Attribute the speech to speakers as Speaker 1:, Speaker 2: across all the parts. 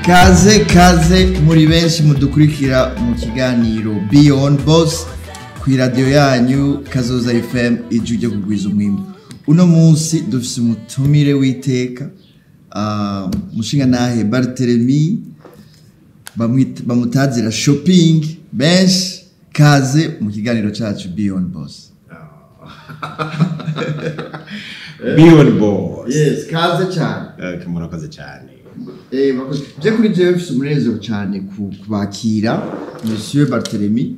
Speaker 1: Kaze kaze muri benshi mudukurikira mu kiganiro Beyond Boss ku radio yanyu Kazoza FM, ijwi ryo kugwiza umwimbu. Uno munsi dufise umutumire w'iteka, mushinga nahe Barthélemy, bamutazira Shopping benshi. Kaze mu kiganiro cacu Beyond Boss.
Speaker 2: Beyond Boss.
Speaker 1: Yes, kaze cyane.
Speaker 2: Murakoze cyane.
Speaker 1: Bakoze. Je kuri jewe mfise umunezero cyane kubakira Monsieur Barthélemy,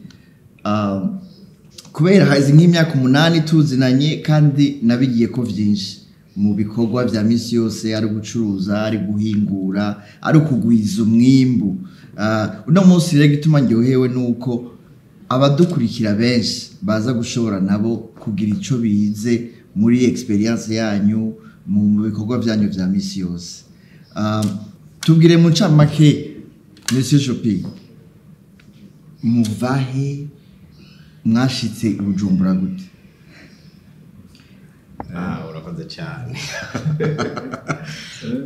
Speaker 1: kubera hazi nk'imyaka 8 tuzinanye, kandi nabigiye ko vyinshi mu bikorwa vya misi yose, ari gucuruza, ari guhingura, ari kugwiza umwimbu. Uno munsi rero gituma ndyohewe nuko abadukurikira benshi baza gushobora nabo kugira ico bize muri experience yanyu mu bikorwa vyanyu vya misi yose. Tubwire mu ncamake, Monsieur Shopping, muvahe, mwashitse i Bujumbura gute?
Speaker 2: Urakoze cyane.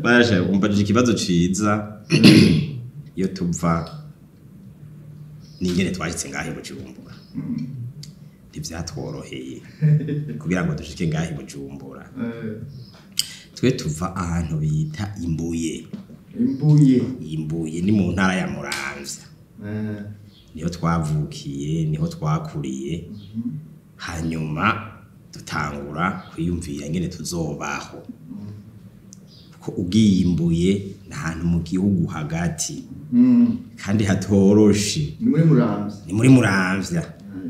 Speaker 2: Baje umbajije ikibazo ciza. Iyo tuva n'ingene twashitse ngahe i Bujumbura, ntivyatworoheye kugira ngo dushike ngahe i Bujumbura. Twe tuva ahantu bita Imbuye.
Speaker 1: Imbuye.
Speaker 2: Imbuye ni mu ntara ya Muramvya. Niho twavukiye, niho twakuriye. Hanyuma dutangura kwiyumvira ngene tuzobaho. Kuko ugiye Imbuye ni ahantu mu gihugu hagati. Kandi hatoroshe.
Speaker 1: Ni muri Muramvya.
Speaker 2: Ni muri Muramvya.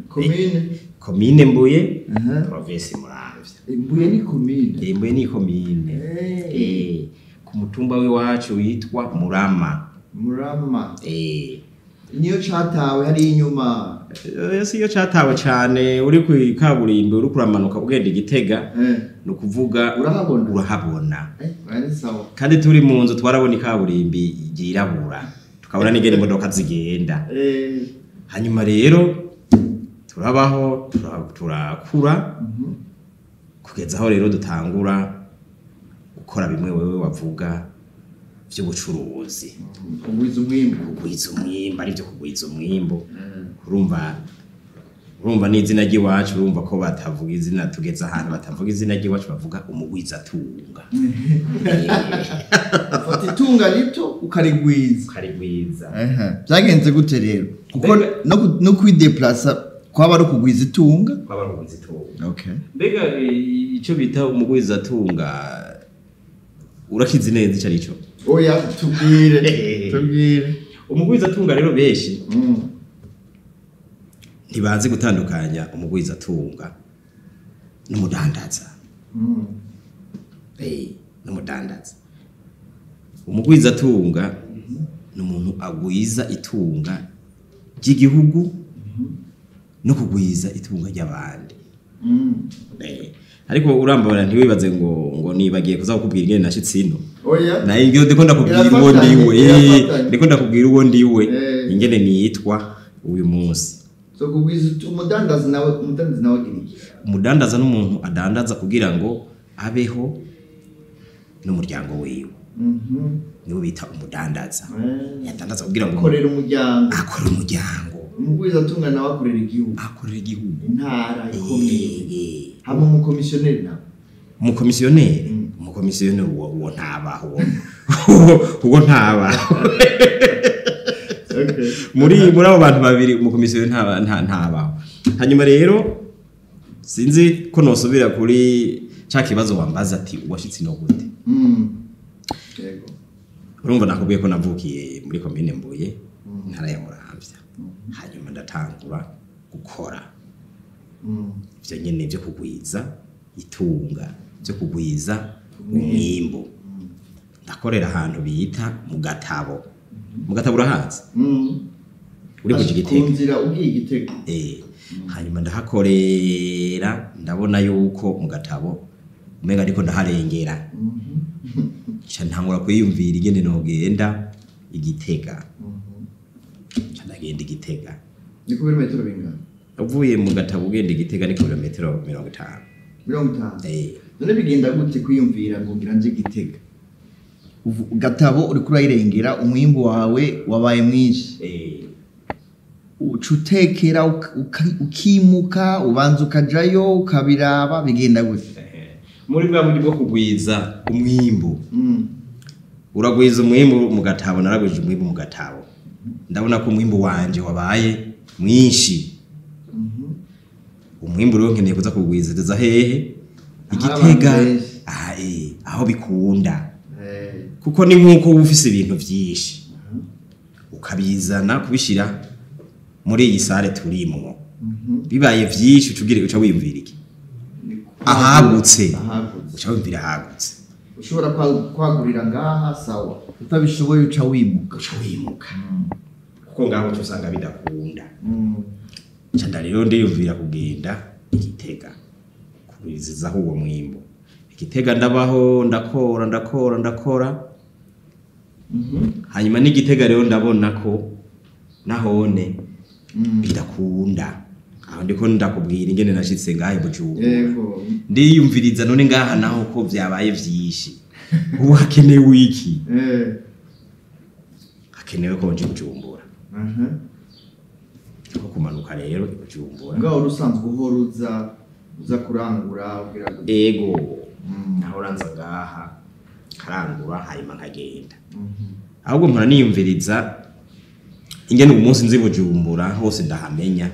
Speaker 1: Komine?
Speaker 2: Komine Mbuye, province Muramvya.
Speaker 1: Imbuye ni komine.
Speaker 2: Imbuye ni komine. Ku mutumba w'iwacu witwa Murama.
Speaker 1: Murama. Niyo catawe hari inyuma.
Speaker 2: Si iyo catawe cyane, uri ku kaburimbo uri kuramanuka ugenda Igitega, ni ukuvuga
Speaker 1: Urahabona?
Speaker 2: Urahabona.
Speaker 1: Ni sawa.
Speaker 2: Kandi turi mu nzu twarabona ikaburimbi ryirabura, tukabona n'ingene imodoka zigenda. Hanyuma rero turabaho, turakura kugeza aho rero dutangura gukora bimwe wewe wavuga by'ubucuruzi.
Speaker 1: Kugwiza umwimbu.
Speaker 2: Kugwiza umwimbu, ari byo kugwiza umwimbu. Urumva n'izina ry'iwacu, urumva ko batavuga izina, tugeze ahantu batavuga izina ry'iwacu, bavuga umugwizatunga.
Speaker 1: Ufata itunga rito ukarigwiza.
Speaker 2: Ukarigwiza.
Speaker 1: Byagenze gute rero? Kuko no kwideplaza kwaba ari ukugwiza itunga?
Speaker 2: Kwaba ari ukugwiza itunga.
Speaker 1: Okay.
Speaker 2: Mbega icyo bita umugwizatunga urakizi neza ico arico?
Speaker 1: Oya, tubwire. Tubwire.
Speaker 2: Umugwizatunga rero benshi ntibazi gutandukanya umugwizatunga n'umudandaza. N'umudandaza. Umugwizatunga ni umuntu agwiza itunga ry'igihugu no kugwiza itunga ry'abandi. Ariko urambabara ntiwibaze ngo nibagiye kuza kukubwira ingene nashitse ino.
Speaker 1: Oya.
Speaker 2: Naye ngiyo ndiko ndakubwira uwo ndiwe.
Speaker 1: Irafatanye.
Speaker 2: Ndiko ndakubwira uwo ndiwe, ingene nitwa uyu munsi.
Speaker 1: So kugwiza umudandaza nawe, umudandaza nawe agira iki?
Speaker 2: Umudandaza n'umuntu adandaza kugira ngo abeho n'umuryango wiwe. Niwe bita umudandaza. Yadandaza kugira ngo
Speaker 1: akorere umuryango.
Speaker 2: Akorere umuryango.
Speaker 1: Umugwizatunga nawe akorera igihugu.
Speaker 2: Akorera igihugu.
Speaker 1: Intara ikomeye. Hamwe umukomisiyoneri nawe.
Speaker 2: Umukomisiyoneri? Umukomisiyoneri uwo ntabaho. Uwo ntabaho. Muri abo bantu babiri umukomisiyoneri ntabaho. Hanyuma rero sinzi ko nosubira kuri ca kibazo wambaza ati uwashitse no gute.
Speaker 1: Yego.
Speaker 2: Urumva nakubwiye ko navukiye muri komine Mbuye, intara ya Muramvya. Hanyuma ndatangura gukora. Ivyo nyene byo kugwiza itunga, byo kugwiza umwimbu. Ndakorera ahantu bita mu Gatabo. Mu Gatabo urahazi? Uri ku Gitega.
Speaker 1: Ku nzira ugiye Gitega.
Speaker 2: Hanyuma ndahakorera, ndabona yuko mu Gatabo umenga ariko ndaharengera. Nca ntangura kwiyumvira ingene nogenda Igitega. Nca ndagenda Igitega.
Speaker 1: Ni ku birometero bingana?
Speaker 2: Uvuye mu Gatabo ugenda Igitega ni ku birometero 50.
Speaker 1: 50. None bigenda gute kwiyumvira ngo ngira nje Gitega? Gatabo uriko urayirengera, umwimbu wawe wabaye mwinshi, uca utekera ukimuka, ubanza ukajayo ukabiraba, bigenda gute?
Speaker 2: Muri bwa buryo bwo kugwiza umwimbu, uragwiza umwimbu mu Gatabo. Naragwije umwimbu mu Gatabo, ndabona ko umwimbu wanje wabaye mwinshi. Umwimbu rero nkeneye kuza kugwiziriza hehe?
Speaker 1: Ahari
Speaker 2: Igitega.
Speaker 1: abantu benshi.
Speaker 2: Aha, aho bikunda, kuko ni nk'uko uba ufise ibintu vyinshi ukabizana kubishira muri iyi salle turimwo, bibaye vyinshi uca ugira, uca wiyumvira iki? Ahagutse.
Speaker 1: Ahagutse.
Speaker 2: Uca wiyumvira ahagutse.
Speaker 1: Ushobora kwagurira ngaha, sawa, utabishoboye uca wimuka.
Speaker 2: Uca wimuka, kuko ngaho uca usanga bidakunda. Nca rero ndiyumvira kugenda Igitega kugwizizaho uwo mwimbu. Igitega ndabaho, ndakora, ndakora, ndakora. Hanyuma n'Igitega rero ndabona ko nahone bidakunda. Aho ndiko ndakubwira ingene nashitse ngahe Bujumbura. Ndiyumviriza, none ngaha naho ko vyabaye vyinshi, ubu hakenewe iki? Hakenewe ko nje Bujumbura. Ko kumanuka rero i Bujumbura.
Speaker 1: Ngaho wari usanzwe uhora uza kurangura ugira ngo?
Speaker 2: Ego, nahora nza ngaha nkarangura, hanyuma nkagenda. Ahubwo mpora niyumviriza ingene uyu munsi nzi Bujumbura hose, ndahamenya,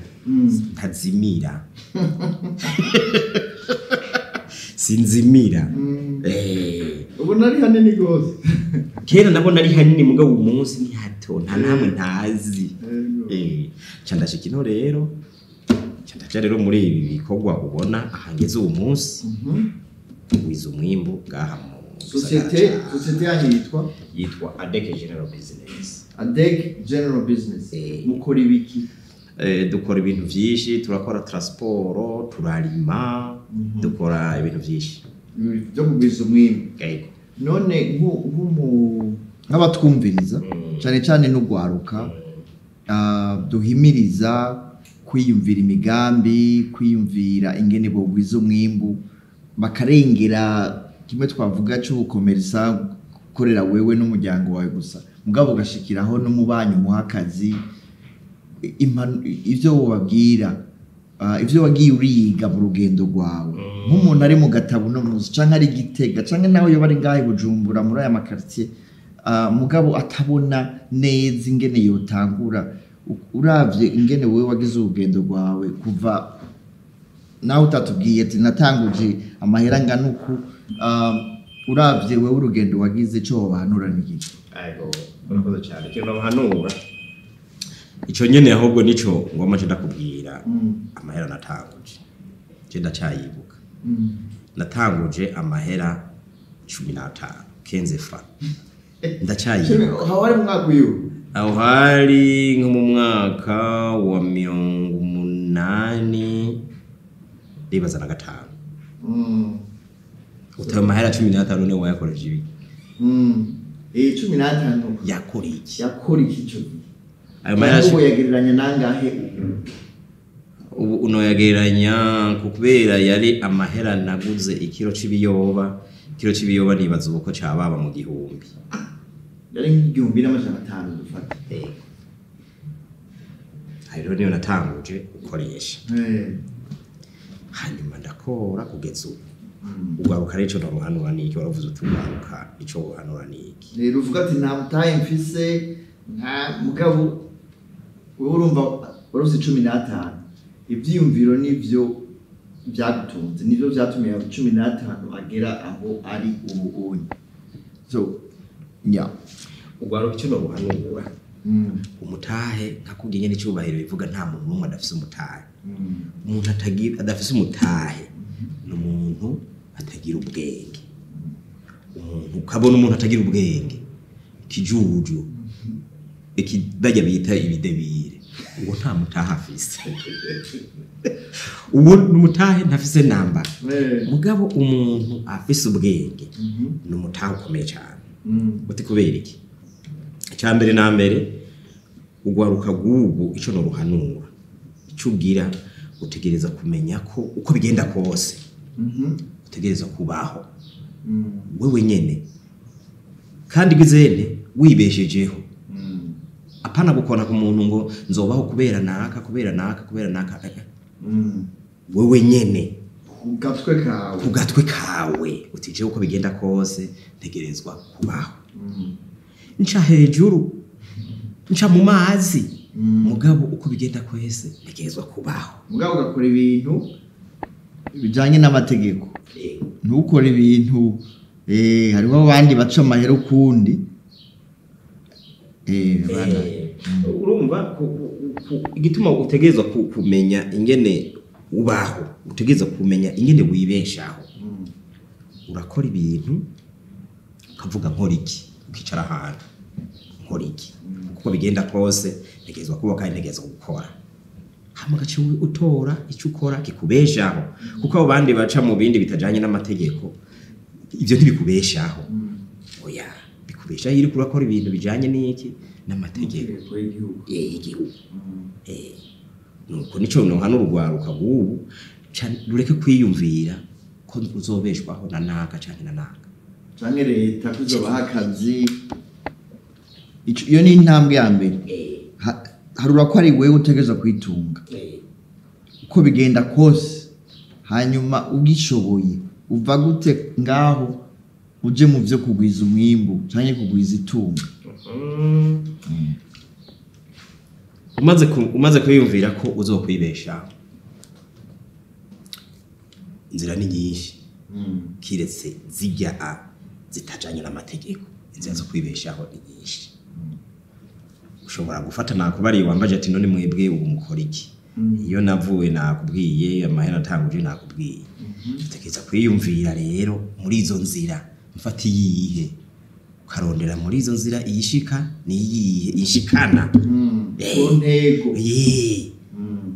Speaker 2: ntazimira, sinzimira.
Speaker 1: Ubu nari hanini rwose.
Speaker 2: Kera ndabona ari hanini, mugabo uyu munsi ni hato, nta namwe ntazi. Ca ndashika ino rero, ca ndaja rero muri ibi bikorwa ubona aha ngeze uwu munsi, kugwiza umwimbu ngaha mu
Speaker 1: Sosiyete,
Speaker 2: gisagara
Speaker 1: sosiyete yanyu yitwa?
Speaker 2: Yitwa Adeke General Business.
Speaker 1: Adec General Business. Mukora ibiki?
Speaker 2: Dukora ibintu vyinshi, turakora transport, turarima, dukora ibintu vyinshi.
Speaker 1: Ibintu byo kugwiza umwimbu.
Speaker 2: Yego.
Speaker 1: None nk'abatwumviriza, cyane cyane n'ugwaruka, duhimiriza kwiyumvira imigambi, kwiyumvira ingene bogwiza umwimbu, bakarengera kimwe twavuga c'ubukomerisa, gukorera wewe n'umuryango wawe gusa, mugabo ugashikiraho n'umubanyi umuha akazi. Ivyo wobabwira, ivyo wagiye uriga mu rugendo rwawe, nk'umuntu ari mu Gatabo no muzi, canke ari Gitega, canke nawe yoba ari ngahe Bujumbura muri aya makartier, mugabo atabona neza ingene yotangura, uravye ingene wewe wagize urugendo rwawe kuva nawe utatubwiye ati natanguje amahera angana uku, uravye wewe urugendo wagize, ico wobahanura ni iki?
Speaker 2: Yego, urakoze cyane. Ikintu nabahanura, ico nyene ahubwo nico ngomba nce ndakubwira. Amahera natanguje, je ndacayibuka. Natanguje amahera 15, 15 francs, ndacyayibuka.
Speaker 1: Aho wari mu mwaka uyu?
Speaker 2: Aho hari nko mu mwaka wa 85, ndibaza na 5. Utaye amahera 15, niwe wayakoresha ibi?
Speaker 1: 15.
Speaker 2: Yakora iki?
Speaker 1: Yakora iki ico gihe?
Speaker 2: Ayo mahera
Speaker 1: ubu yagereranya nangahe ubu?
Speaker 2: Ubu unoyagereranya ku kubera yari amahera naguze ikiro c'ibiyoba. Ikiro c'ibiyoba nibaza ubu ko cababa mu 1000.
Speaker 1: Yari nk'1500 dufata.
Speaker 2: Yego, ayo rero niyo natanguje gukoresha. Hanyuma ndakora kugeza ubu. Ugaruka rero, ico noruhanura ni iki? Waravuze uti ugaruka, ico wohanura ni iki?
Speaker 1: Rero uvuga ati nta mutahe mfise, nta mugabo, wewe urumva waruse 15, ivyiyumviro nivyo byagutunze, nivyo vyatumye ayo 15 agera aho ari ubu unye. So yeah.
Speaker 2: Ugaruka, ico noruhanura, umutahe nkakubwiye nyene icubahiro bivuga, nta muntu n'umwe adafise umutahe. Umuntu atagira, adafise umutahe ni umuntu atagira ubwenge. Umuntu ukabona umuntu atagira ubwenge, ikijuju, iki barya bita ibidebire, uwo nta mutahe afise, uwo umutahe ntafise namba. Mugabo umuntu afise ubwenge ni umutahe ukomeye cyane. Uti kubera iki? Icya mbere na mbere, ugwaruka rw'ubu, ico noruhanura, ico ugira, utegereza kumenya ko uko bigenda kose utegereza kubaho wewe nyene. Kandi gizene wibeshejeho. Apana gukona ku muntu ngo nzobaho kubera naka kubera naka kubera naka. Wewe nyene
Speaker 1: ku
Speaker 2: gatwe kawe utije uko bigenda kose ntegerezwa kubaho. Nca hejuru nca mu mazi mugabo uko bigenda kwese ntegerezwa kubaho.
Speaker 1: Mugabo ugakora ibintu bijanye n'amategeko. Ntukore ibintu hariho abandi baca amahera ukundi.
Speaker 2: Urumva igituma utegerezwa kumenya ingene ubaho, utegerezwa kumenya ingene wibeshaho. Urakora ibintu ukavuga nkora iki, ukicara ahantu nkora iki, kuko bigenda kose ntegerezwa kuba kandi ntegerezwa gukora. Hama ugaca utora icyo ukora kikubeshaho, kuko abo bandi baca mu bindi bitajanye n'amategeko ivyo ntibikubeshaho. Oya, bikubeshaho iyo uriko urakora ibintu bijanye n'iki n'amategeko y'igihugu. Nuko nico nohana urugwaruka rw'ubu rureke kwiyumvira ko uzobeshwaho na naka canke na naka
Speaker 1: canke leta kuzobaha akazi. Iyo ni intambwe ya mbere. Harura ko ari wewe utegerezwa kwitunga uko bigenda kose, hanyuma ugishoboye uva gute ngaho uje mu vyo kugwiza umwimbu canke kugwiza itunga.
Speaker 2: Umaze kwiyumvira ko uzokwibesha, inzira ni nyinshi kiretse zijya zitajanye n'amategeko. Inzira zo kwibeshaho ni nyinshi. Ushobora gufata nakubariye wambaje ati none mwebwe ubu mukora iki? Iyo navuye nakubwiye, amahera natanguje nakubwiye. Utekereza kwiyumvira rero muri izo nzira mfata iyihe, ukarondera muri izo nzira iyishika ni iyihe ishikana
Speaker 1: ku ntego.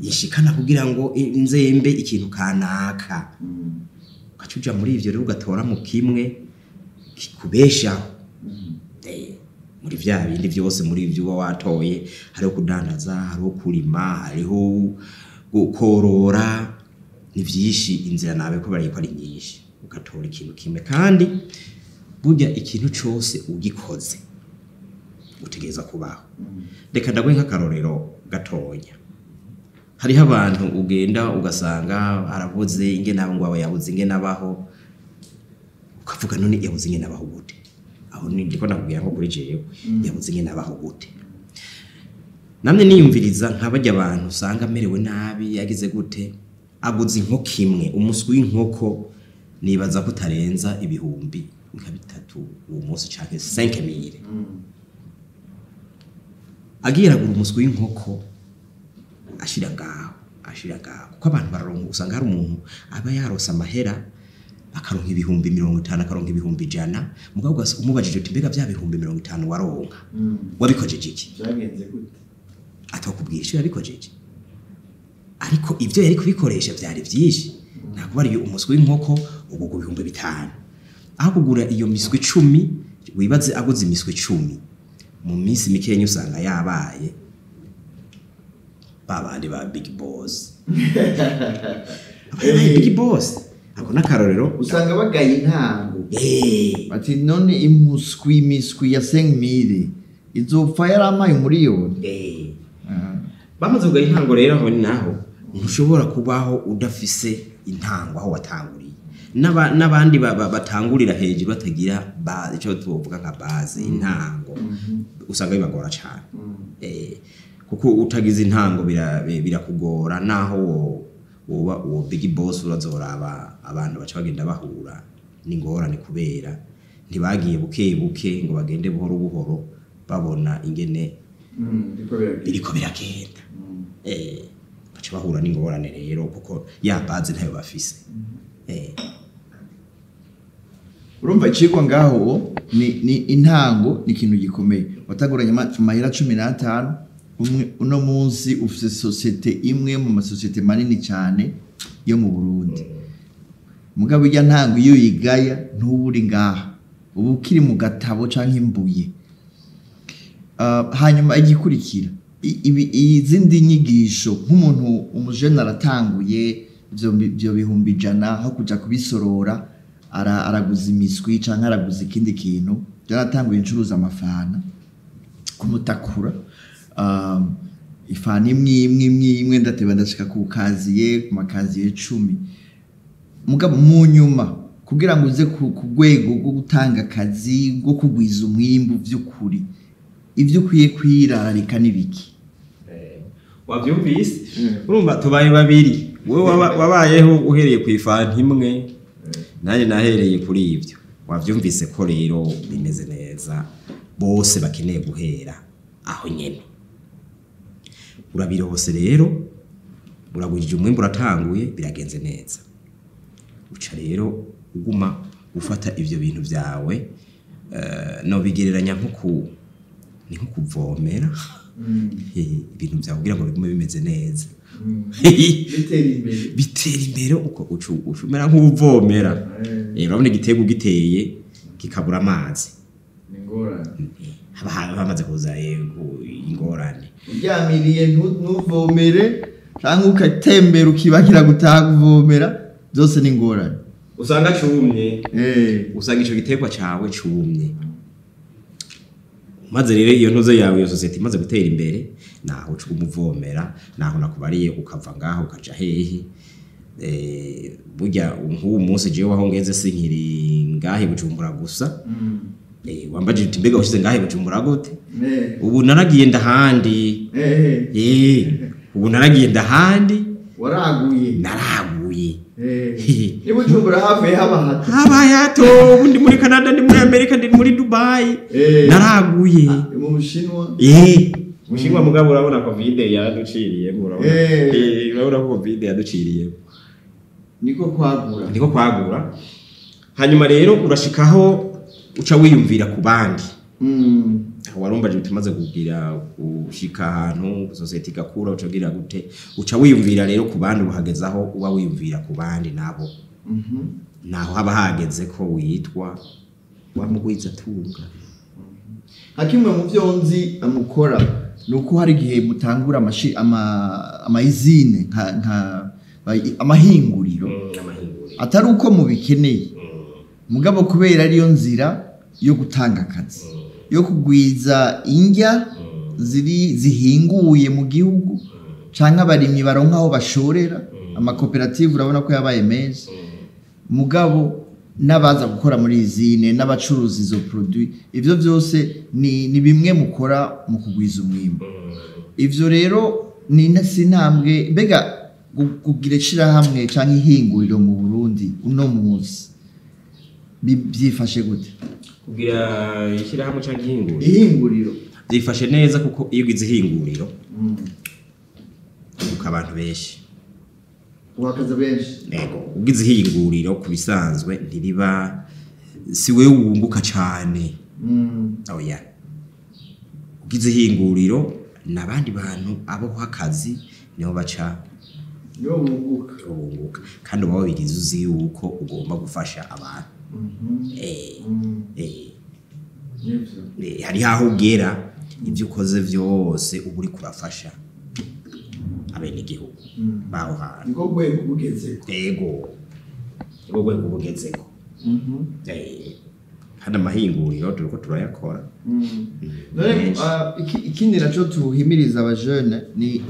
Speaker 2: Ishikana kugira ngo nzembe ikintu kanaka. Ugaca uja muri ivyo rero ugatora mu kimwe kikubeshaho. Muri vya bindi vyose, muri ivyo uba watoye, hariho kudandaza, hariho kurima, hariho korora, ni vyinshi. Inzira nabe ko bariko ari nyinshi, ugatora ikintu kimwe. Kandi burya ikintu cose ugikoze utegereza kubaho. Reka ndaguhe nk'akarorero gatonya. Hariho abantu ugenda ugasanga arabuze ingene abo ngo yabuze ingene abaho, ukavuga none yabuze ingene abaho gute? Aho ndiko nakubwira nko kuri jewe yabuze ingene abaho gute? Namwe niyumviriza nkabarya abantu usanga amerewe nabi yagize gute, aguze inkoko imwe, umuswi w'inkoko nibaza ko utarenza ibihumbi nka 3 uwo munsi canke 5000. Agiye aragura umuswi w'inkoko ashira ngaho, ashira ngaho, kuko abantu bararonka. Usanga hari umuntu aba yarose amahera akaronka ibihumbi 50, akaronka ibihumbi 100, mugabo umubajije uti mbega vya bihumbi 50 waronka wabikojeje iki?
Speaker 1: Byagenze gute?
Speaker 2: Atokubwira ico yabikojeje, ariko ivyo yari kubikoresha vyari vyinshi. Nakubariye umuswi w'inkoko ugugu ibihumbi 5, aho kugura iyo miswi 10, wibaze aguze imiswi 10 mu minsi mikenya usanga yabaye babandi ba big boss. Big boss ako nakarorero
Speaker 1: usanga bagaye intango. Bati none imuswi imiswi ya 5000 izopfa yaramaye umuriyoni.
Speaker 2: Bamaze kugaya intango rero, aho naho ntushobora kubaho udafise intango aho watanguriye. N'abandi batangurira hejuru batagira ico tuvuga nka base intango, usanga bibagora cyane. Kuko utagize intango birakugora, naho woba uwo big boss urazoraba abantu baca bagenda bahura n'ingorane kubera ntibagiye buke buke ngo bagende buhoro buhoro babona ingene biriko biragenda. Baca bahura n'ingorane rero kuko ya base ntayo bafise.
Speaker 1: Urumva icikwa ngaho ni intango, ni ikintu gikomeye. Wataguranye amahera 15, uno munsi ufise societe imwe mu masosiyete manini cyane yo mu Burundi. Mugabo ijya ntango iyo yigaya ntuburi ngaha, ubu ukiri mu gatabo canke imbuye. Hanyuma igikurikira izindi nyigisho nk'umuntu umujene aratanguye ivyo bihumbi 100 aho kuja kubisorora araguza imiswi canke araguza ikindi kintu Byaratanguye ncuruza amafana kumutakura, ifana imwe imwe imwe imwe, ndateba ndashika ku kaziye, ku makaziye 10. Mugabo mu nyuma kugira ngo uze ku rwego rwo gutanga akazi, rwo kugwiza umwimbu vy'ukuri, ivyo ukwiye kwirararika n'ibiki?
Speaker 2: Wavyumvise, urumva tubaye babiri, wowe wabayeho uhereye ku ifanta imwe, nanjye nahereye kuri ibyo. Wavyumvise ko rero bimeze neza, bose bakeneye guhera aho nyene. Urabirose rero, uragwije umwimbu, uratanguye, biragenze neza. Uca rero uguma ufata ivyo bintu vyawe, no bigereranya ni nko kuvomera ibintu vyawe kugira ngo bigume bimeze neza,
Speaker 1: bitera imbere.
Speaker 2: Bitera imbere uko uca umera nk'uvomera. Urabona igiterwa giteye kikabura amazi,
Speaker 1: ni ingorane.
Speaker 2: Haba hamaze kuza ingorane.
Speaker 1: Uryamiriye ntuvomere canke ugatembera ukibagira gutaha kuvomera, byose ni ingorane.
Speaker 2: Usanga cumye, usanga ico giterwa cawe cumye. Maze rero iyo ntuzo yawe, iyo sosiyete imaze gutera imbere, naho uca umuvomera, naho nakubariye ukava ngaho ukaja hehe. Burya nk'ubu munsi jewe aho ngeze sinkiri ngahe Bujumbura gusa. Wambajije uti mbega washize ngahe Bujumbura gute? Ubu naragiye ndahandi. Ubu naragiye ndahandi.
Speaker 1: Waraguye.
Speaker 2: Naraguye.
Speaker 1: Ni Bujumbura hafi haba hato.
Speaker 2: Habaye hato, ubu ndi muri Canada, ndi muri Amerika, ndi muri Dubai. Naraguye.
Speaker 1: Mu Bushinwa.
Speaker 2: Bushinwa mugabo urabona Covid yaraduciriyemo, urabona. Urabona ko Covid yaduciriyemo.
Speaker 1: Niko kwagura.
Speaker 2: Niko kwagura. Hanyuma rero urashikaho uca wiyumvira ku bandi. Warumbaje utumaze kugira gushika ahantu society igakura, uca ugira gute? Uca wiyumvira rero ku bandi, uhagezaho uba wiyumvira ku bandi nabo. Naho haba hageze ko witwa wa mugwizatunga.
Speaker 1: Nka kimwe mu byo nzi mukora ni uko hari igihe mutangura amayizine nka amahinguriro,
Speaker 2: Amahinguriro.
Speaker 1: atari uko mubikeneye, mugabo kubera ariyo nzira yo gutanga akazi, yo kugwiza indya ziri zihinguye mu gihugu, canke abarimyi baronka aho bashorera. Amakoperative urabona ko yabaye menshi, mugabo n'abaza gukora muri izine n'abacuruza izo produit, ivyo vyose ni bimwe mukora mu kugwiza umwimbu. Ivyo rero ni si intambwe. Mbega kugira ishirahamwe canke ihinguriro mu Burundi uno munsi byifashe gute?
Speaker 2: Kugira ishyirahamwe canke ihinguriro?
Speaker 1: Ihinguriro.
Speaker 2: Byifashe neza, kuko iyo ugize ihinguriro uka abantu benshi.
Speaker 1: Uhakaza benshi.
Speaker 2: Yego, ugize ihinguriro ku bisanzwe ntiriba si wewe wunguka cane. Oya, ugize ihinguriro n'abandi bantu abo akazi niho baca
Speaker 1: nibo bunguka.
Speaker 2: Nibo bunguka, kandi uba wabigize uzi yuko ugomba gufasha abantu.
Speaker 1: Nivyo.
Speaker 2: Hari aho ugera ibyo ukoze vyose uba uriko urafasha abenegihugu baho hantu.
Speaker 1: Niko rwego bugezeko.
Speaker 2: Yego, niko rwego bugezeko. Kandi amahinguriro turiko turayakora.
Speaker 1: None
Speaker 2: Menshi.
Speaker 1: Ikindi naco tuhimiriza abajene ni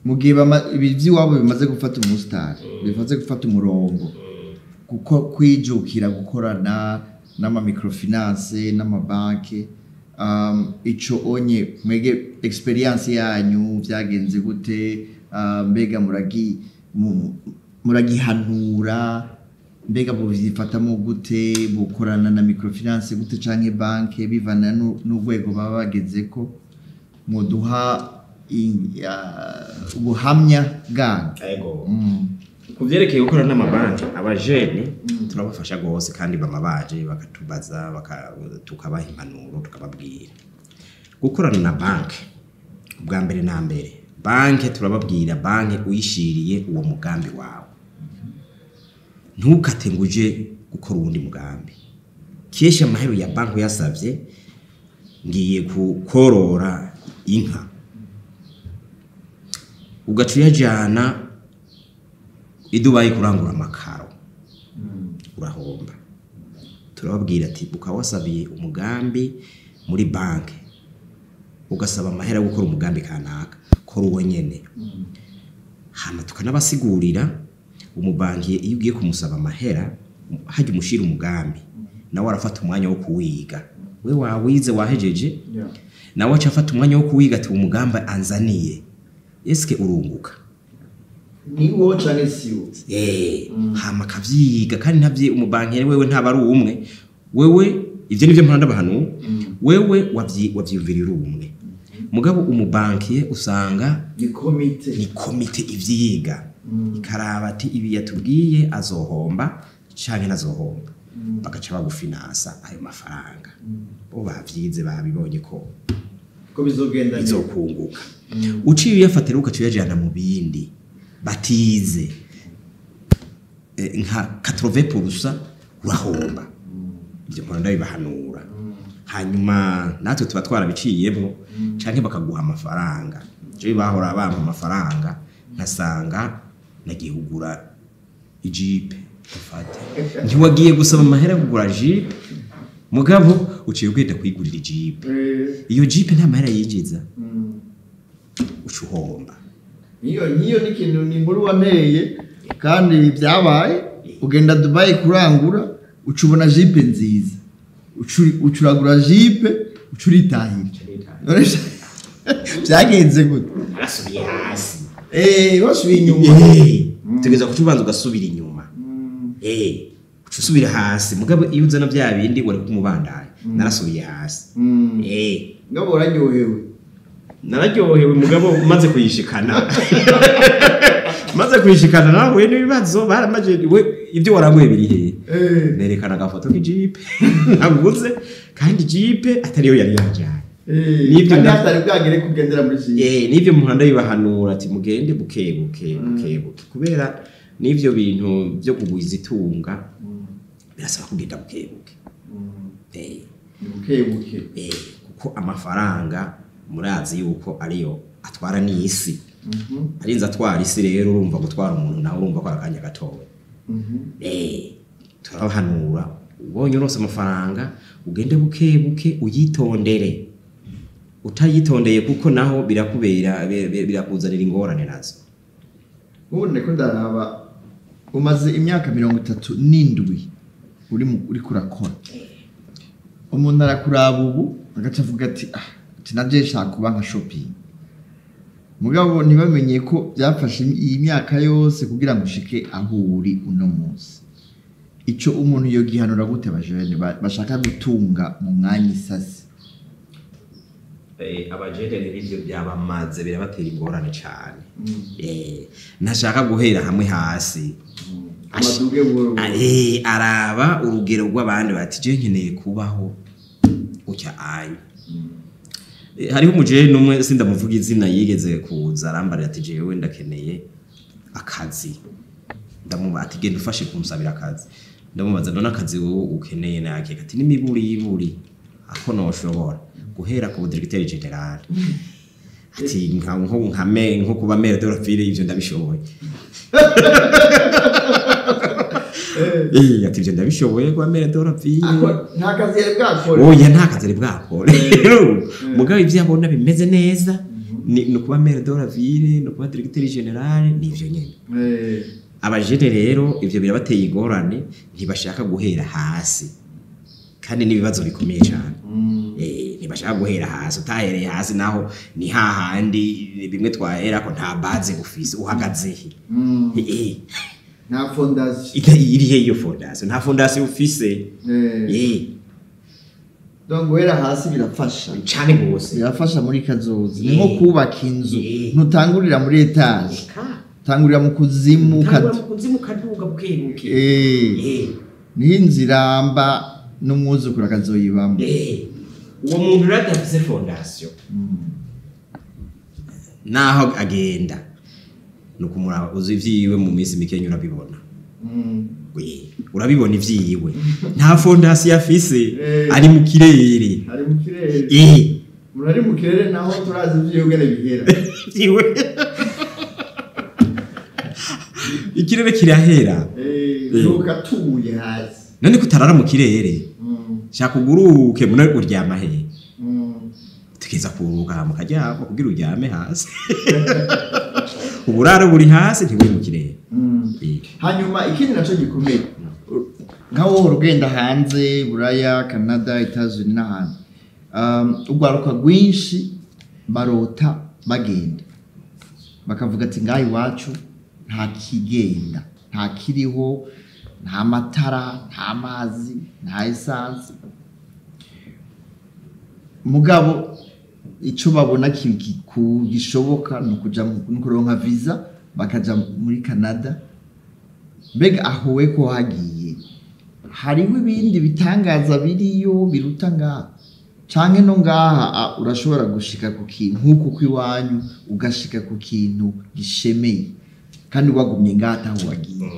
Speaker 1: mu gihe ibi vy'iwabo bimaze gufata umusitari, bimaze gufata umurongo, kuko kwijukira gukorana n'ama microfinance n'amabanki, ico onye mwege experience yanyu vyagenze gute? Mbega muragihanura? Mbega buvyifatamo gute? Bukorana na microfinance gute canke banke, bivana n'urwego baba bagezeko? Muduha ubuhamya bwanyu.
Speaker 2: Yego. Ku vyerekeye gukorana n'amabanki, abajene turabafasha gose, kandi bama baje bakatubaza, tukabaha impanuro, tukababwira gukorana na banki. Ubwa mbere na mbere, banki turababwira, banki uyishiriye uwo mugambi wawe, ntukate ngo uje gukora uwundi mugambi. Kenshi amahero ya banki uyasavye, ngiye korora inka, ugaca uyajana i Dubai kurangura amakaro, urahomba. Turababwira ati ukaba wasabiye umugambi muri banki, ugasaba amahera yo gukora umugambi kanaka, kora uwo nyene. Hama tukanabasigurira umubankiye iyo ugiye kumusaba amahera, hajya umushira umugambi, nawe arafata umwanya wo kuwiga. We wawize wahejeje, nawe aca afata umwanya wo kuwiga ati umugambi anzaniye, eske urunguka?
Speaker 1: Ni wo canke si wo?
Speaker 2: Hama akavyiga, kandi ntavye umubankere wewe ntaba ari umwe. Wewe ivyo nivyo mpora ndabahanura. Wewe wavyiyumvirira umwe. Mugabo umubankiye usanga
Speaker 1: ni komite,
Speaker 2: ni komite ivyiga. Ikaraba ati ibi yatubwiye azohomba canke nazohomba. Bagaca bagufinansa ayo mafaranga. Bo bavyize babibonye ko
Speaker 1: bizogenda
Speaker 2: bizokunguka. Uciye uyafatira ugaca uyajana mu bindi batize, nka 80% urahomba. Ivyo mpora ndabibahanura. Hanyuma natwe tuba twarabiciyemwo, canke bakaguha amafaranga. Je bahora bampa amafaranga nkasanga nagiye kugura ijipe. Ufate ntiwagiye gusaba amahera kugura jipe, mugabo uciye ugenda kwigurira ijipe. Iyo jipe nta mahera yinjiza, uca uhomba.
Speaker 1: Niyo ni ikintu ni inkuru wanteye kandi byabaye. Ugenda Dubai kurangura, uca ubona jipe nziza, ucuragura jipe, uca uritahira. Byagenze gute?
Speaker 2: Narasubiye hasi.
Speaker 1: Wasubiye inyuma.
Speaker 2: Tugeza kuca ubanza ugasubira inyuma. Uca usubira hasi, mugabo iyo uzana bya bindi wari kumubandanya. Narasubiye hasi.
Speaker 1: Ngabo uraryohewe.
Speaker 2: Nararyohewe mugabo maze kuyishikana. Maze kuyishikana nawe n'ibibazo baramaje we ibyo waranguye biri he? Nerekana agafoto k'ijipe naguze, kandi jipe atari yo yari yajanye.
Speaker 1: Nibyo atari bwagere kugendera muri jipe.
Speaker 2: Nibyo muhanda bibahanura ati mugende buke buke buke buke, kubera nivyo bintu byo kugwiza itunga birasaba kugenda buke buke.
Speaker 1: Buke buke.
Speaker 2: Kuko amafaranga murazi yuko ariyo atwara n'isi. Arinze atwara isi rero urumva gutwara umuntu nawe urumva ko arakanya gatoya. Turabahanura ubonye urose amafaranga ugende buke buke uyitondere. Utayitondeye kuko naho birakubera birakuzanira ingorane nazo.
Speaker 1: Ubu ndiko ndaraba umaze imyaka 37 uri kurakora. Umuntu arakuraba ubu agaca avuga ati ati naje nshaka kuba nka shopping. Mugabo ntibamenye ko byafashe iyi myaka yose kugira ngo ushike aho uri uno munsi. Ico umuntu yogihanura gute abajene bashaka gutunga mu mwanya isasi?
Speaker 2: Abajene rero ivyo byabamaze birabatera ingorane cyane. Ntashaka guhera hamwe hasi. Araba urugero rw'abandi bati je nkeneye kubaho ucya ayo. Hariho umujene umwe sindamuvuga izina yigeze kuza arambarira ati jewe ndakeneye akazi. Ndamubaza ati genda ufashe kumusabira akazi. Ndamubaza none akazi wowe ukeneye nake? Ati n'imiburi iburi ako noshobora guhera ku directeur general. Ati nka nko kuba maire de la ville ivyo ndabishoboye. Ati ivyo ndabishoboye kuba maire de la ville.
Speaker 1: Nta kazi yari bwakore.
Speaker 2: Oya nta kazi yari bwakore. Mugabo ivyo abona bimeze neza ni kuba maire de la ville, no kuba directeur general, ni ivyo nyene. Abajene rero ivyo birabateye ingorane, ntibashaka guhera hasi. Kandi n'ibibazo bikomeye cyane. Ntibashaka guhera hasi, utahereye hasi naho ni hahandi bimwe twahera ko nta base ufise uhagaze he.
Speaker 1: Nta fondation.
Speaker 2: Iri he iyo fondation? Nta fondation ufise.
Speaker 1: Donc guhera hasi birafasha
Speaker 2: cyane gose.
Speaker 1: Birafasha muri kazoza. Ni nko kubaka inzu, ntutangurira muri etage. Tangurira mu kuzimu
Speaker 2: kaduga buke buke.
Speaker 1: Ni inzira mba n'umwuzukuru akazoyibamo.
Speaker 2: Uwo muntu rero adafise fondation naho agenda nukumuraba uzi ivyiwe mu minsi mike urabibona. Urabibona ivyiwe nta fondation afise, ari mu kirere.
Speaker 1: Ari mu kirere. Murari mu kirere naho turazi ivyiwe ngene bihera.
Speaker 2: Ivyiwe ikirere kirahera.
Speaker 1: Ntukatuye hasi.
Speaker 2: None kutarara mu kirere, shaka uguruke mune uryama he? Tukeza kuruhuka mukaryama kugira uryame hasi. Uburaro buri hasi, ntiburi mu kirere.
Speaker 1: Hanyuma ikindi naco gikomeye, nka wowe ugenda hanze, Buraya, Canada, Etats-Unis n'ahandi, urwaruka rwinshi barota bagenda bakavuga ati ngaha iwacu nta kigenda, nta kiriho, nta matara, nta mazi, nta essence. Mugabo ico babona gishoboka ni ukuja ni ukuronka visa bakaja muri Canada. Mbega aho we ko hagiye, hariho ibindi bitangaza biriyo biruta ngaha, canke no ngaha urashobora gushika ku kintu nk'uku kw'iwanyu, ugashika ku kintu gishemeye kandi wagumye ngaha ataho wagiye?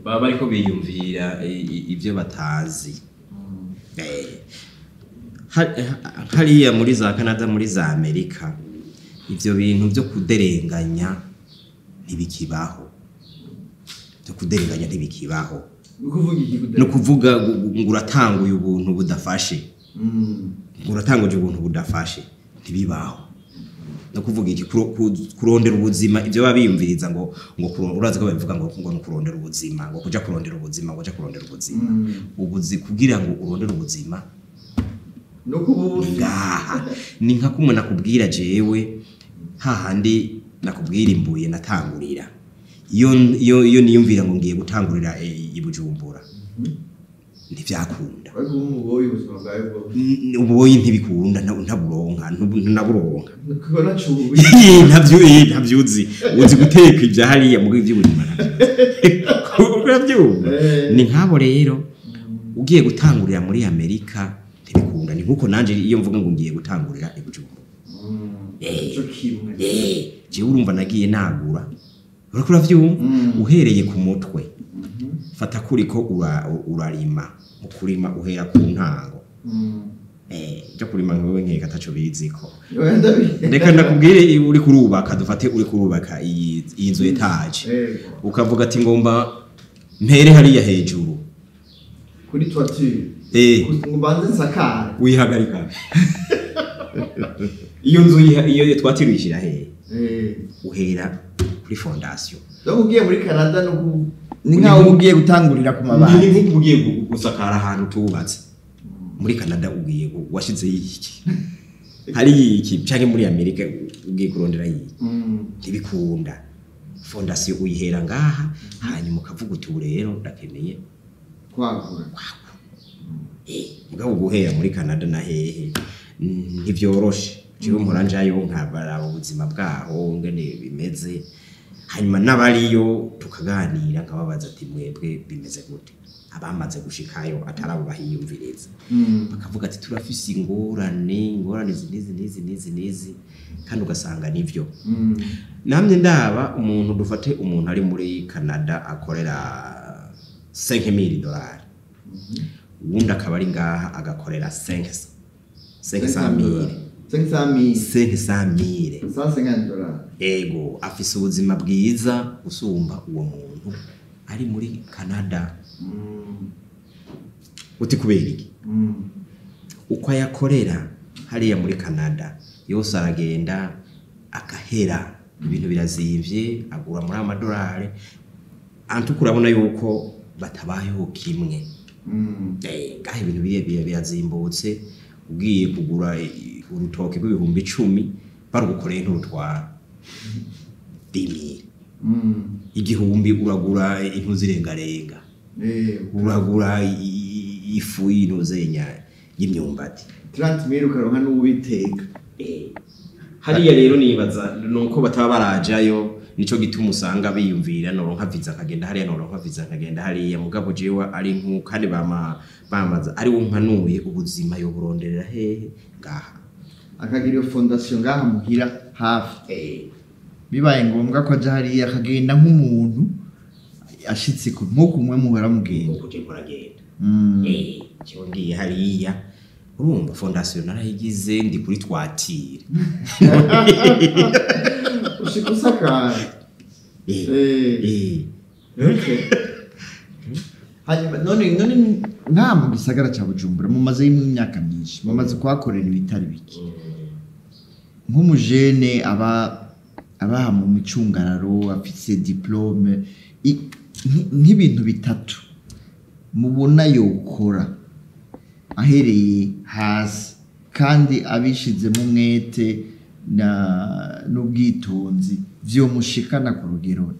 Speaker 2: Baba bariko biyumvira ivyo batazi. Hariya muri za Canada, muri za Amerika, ivyo bintu vyo kuderenganya ntibikibaho. Vyo kuderenganya ntibikibaho.
Speaker 1: Ni ukuvuga iki?
Speaker 2: Ni ukuvuga ngo uratanguye ubuntu budafashe, ngo uratanguje ubuntu budafashe, ntibibaho. No kuvuga iki? Kurondera ubuzima. Ibyo baba biyumviriza ngo urazi ko babivuga ngo ni kurondera ubuzima, ngo kuja kurondera ubuzima, ngo kuja kurondera ubuzima. Ubuzi kugira ngo urondere ubuzima
Speaker 1: no kuba
Speaker 2: ni ngaha. Ni nka kumwe nakubwira jewe hahandi nakubwira imbuye natangurira. Iyo niyumvira ngo ngiye gutangurira i Bujumbura, ntivyakunda.
Speaker 1: Ariko ubu muboyi ubuzima bwawe bwose.
Speaker 2: Ububoyi ntibikunda, ntaburonka, ntaburonka.
Speaker 1: Kubona cubi.
Speaker 2: Ntabyo, ntabyuzi. Uzi guteka ibya hariya mu iby'ubuzima, ntabyo urabyumva. Ni nk'abo rero ugiye gutangurira muri Amerika ntibikunda. Ni nkuko nanje iyo mvuga ngo ngiye gutangurira i Bujumbura.
Speaker 1: Ico kimwe.
Speaker 2: Jewe urumva nagiye nagura, uriko uravyumva? Uhereye ku mutwe, fata kuriko urarima. Mu kurima uhera ku ntango. Byo kurima nkawe nkeka ataco biziko.
Speaker 1: Oya, ndabizi.
Speaker 2: Reka ndakubwire, iyo uri kurubaka, dufate uri kurubaka iyi nzu étage, ukavuga ati ngomba mpere hariya hejuru
Speaker 1: kuri toiture, ngo mbanze nsakare.
Speaker 2: Wihagarika iyo nzu, iyo toiture uyishyira hehe? Uhera kuri fondation.
Speaker 1: Donc ugiye muri Canada no ni nkaho uba ugiye gutangurira ku mabati.
Speaker 2: Ni nk'uko ugiye gusakara ahantu tubatse muri Canada, ugiye washizeyo iki, hari iki, canke muri Amerika ugiye kurondera iki, ntibikunda. Fondation uyihera ngaha, hanyuma ukavuga uti ubu rero ndakeneye
Speaker 1: kwagura.
Speaker 2: Mugabo guhera muri Canada na hehe ntivyoroshe. Jewe mpora njayo nkabaraba ubuzima bwaho ngene bimeze, hanyuma n'abariyo tukaganira, nkababaza ati mwebwe bimeze gute, abamaze gushikayo, atari abo bahiyumviriza. Bakavuga ati turafise ingorane, ingorane izi n'izi n'izi n'izi n'izi, kandi ugasanga nivyo. Namye ndaba umuntu, dufate umuntu ari muri Canada akorera 5000 dollars, uwundi akaba ari ngaha agakorera 5 500 mille.
Speaker 1: 500 000.
Speaker 2: 500 mille.
Speaker 1: $150.
Speaker 2: Ego, afise ubuzima bwiza gusumba uwo muntu ari muri Canada. Uti kubera iki? Uko ayakorera hariya muri Canada yose aragenda akahera, ibintu birazimvye, agura muri amadolari antuko. Urabona yuko batabayeho kimwe. Ngaha ibintu birazimbutse. Ugiye kugura urutoke rw'ibihumbi 10 barugukoreye nturutwara 10 000. 1000 uragura intuzi irengarenga, uragura ifu y'intuzenya y'imyumbati.
Speaker 1: 30 000 ukaronka n'uwiteka.
Speaker 2: Hariya rero nibaza nuko bataba barajayo, nico gituma usanga biyumvira noronka visa nkagenda hariya, noronka visa nkagenda hariya. Mugabo jewe ari nku kandi bama bamaza ari wo mpanuye, ubuzima yo buronderera hehe? Ngaha.
Speaker 1: Akagira iyo fondation ngaha muhira hafi, bibaye ngombwa ko aja hariya akagenda nk'umuntu ashitse ku nk'uko umwe muhora mugenda.
Speaker 2: Nkuko je muragenda. Jewe ngiye hariya, urumva fondation narayigize, ndi kuri toiture.
Speaker 1: Ushika usakara. Okay. Hanyuma none nta mu gisagara ca Bujumbura mumaze imyaka myinshi, mumaze kuhakorera ibitari bike. Nk'umujene aba abaha mu micungararo afise diplôme, nk'ibintu bitatu mubona yokora ahereye hasi kandi abishizemo umwete na n'ubwitonzi vyomushikana ku rugero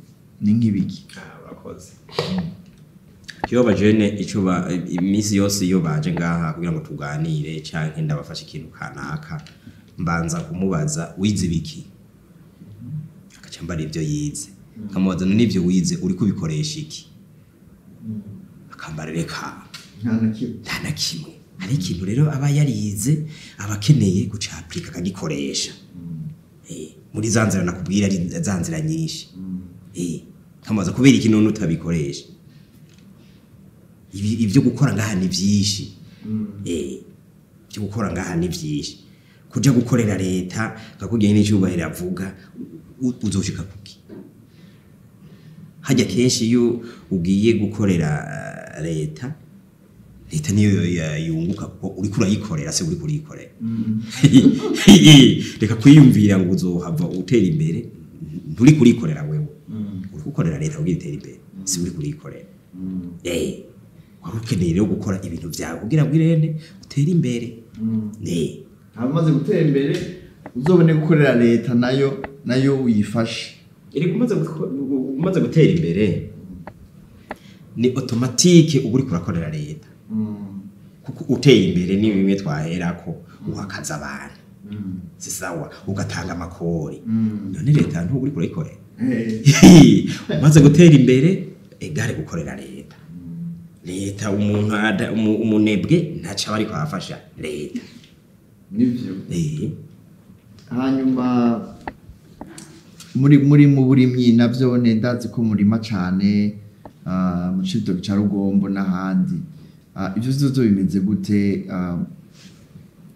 Speaker 1: ni nk'ibiki?
Speaker 2: Urakoze. Iyo bajene ico ba iminsi yose iyo baje ngaha kugira ngo tuganire canke ndabafashe ikintu kanaka, mbanza kumubaza wize ibiki, agaca ambara ivyo yize, nkamubaza none ivyo wize uriko ubikoresha iki, akambara reka
Speaker 1: Nta na kimwe.
Speaker 2: Nta na kimwe. Hari ikintu rero aba yarize aba akeneye guca applique akagikoresha. Muri za nzira nakubwira, ari za nzira nyinshi. Nkamubaza kubera iki none utabikoresha. Ibi ibyo gukora ngaha ni byinshi. Ibyo gukora ngaha ni byinshi. Kuja gukorera leta kakubwiye n'icyubahiro avuga, uzoshika kuki? Hajya kenshi iyo ugiye gukorera leta, leta niyo yunguka kuko uriko urayikorera, se uriko uriyikorera. Reka kwiyumvira ngo uzohava utera imbere, nturi kurikorera wewe, uri gukorera leta kugira itere imbere, si uri kuriyikorera. Wari ukeneye rero gukora ibintu vyawe kugira ngo irene utere imbere.
Speaker 1: Abamaze gutera imbere uzobone gukorera leta nayo uyifashe.
Speaker 2: Erega umaze gutera imbere ni automatique uba uriko urakorera leta, kuko uteye imbere ni bimwe twaherako, uhakaza abantu, si sawa, ugatanga amakori, none leta ntuba uriko urayikorera? Umaze gutera imbere egare gukorera leta. Leta umuntu umunebwe ntaco aba ariko arafasha leta.
Speaker 1: Nivyo. Hanyuma muri mu burimyi navyo ndazi ko murima cane, mu Cibitoke ca Rugombo n'ahandi. Ivyo vyose bimeze gute?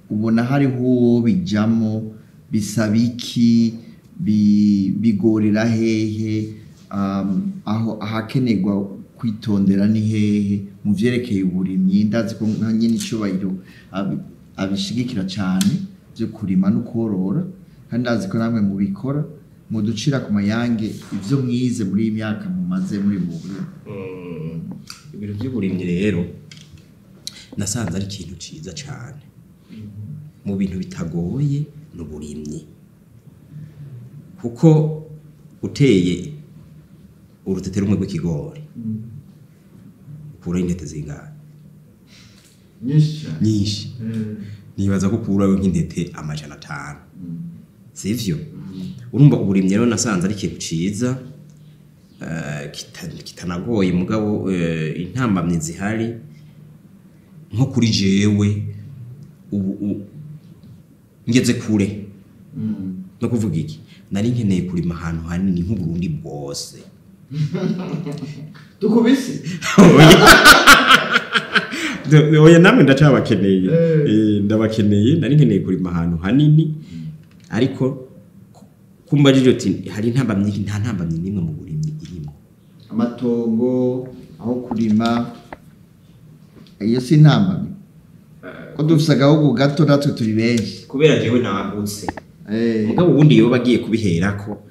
Speaker 1: Ubona hariho uwo bijamo, bisaba iki, bigorera hehe, aho ahakenerwa kwitondera ni hehe mu vyerekeye uburimyi? Ndazi ko nka nyene icubahiro abishigikira cane vyo kurima no korora, kandi ndazi ko namwe mubikora. Muducira ku mayange ivyo mwize muri iyi myaka mumaze muri mu burimyi.
Speaker 2: Ibintu by'uburimyi rero nasanze ari ikintu ciza cane. Mu bintu bitagoye n'uburimyi, kuko uteye urutete rumwe rw'ikigori ukuraho intete zingahe?
Speaker 1: Nyinshi cane.
Speaker 2: Nyinshi. Nibaza ko ukuraho nk'intete 500, sivyo? Urumva uburimyi rero nasanze ari ikintu ciza, kitanagoye, mugabo intambamyi zihari nko kuri jewe ubu ngeze kure, no kuvuga iki, nari nkeneye kurima ahantu hanini nk'Uburundi bwose.
Speaker 1: Dukubise.
Speaker 2: Oya, namwe ndacabakeneye. Ndabakeneye. Nari nkeneye kurima ahantu hanini, ariko kumbajije uti hari intambamyi, nta ntambamyi n'imwe mu burimyi irimo.
Speaker 1: Amatongo, aho kurima, iyo si intambamyi ko dufise agahugu gato natwe turi benshi?
Speaker 2: Kubera jewe nagutse. Mugabo ubundi yoba agiye kubiherako,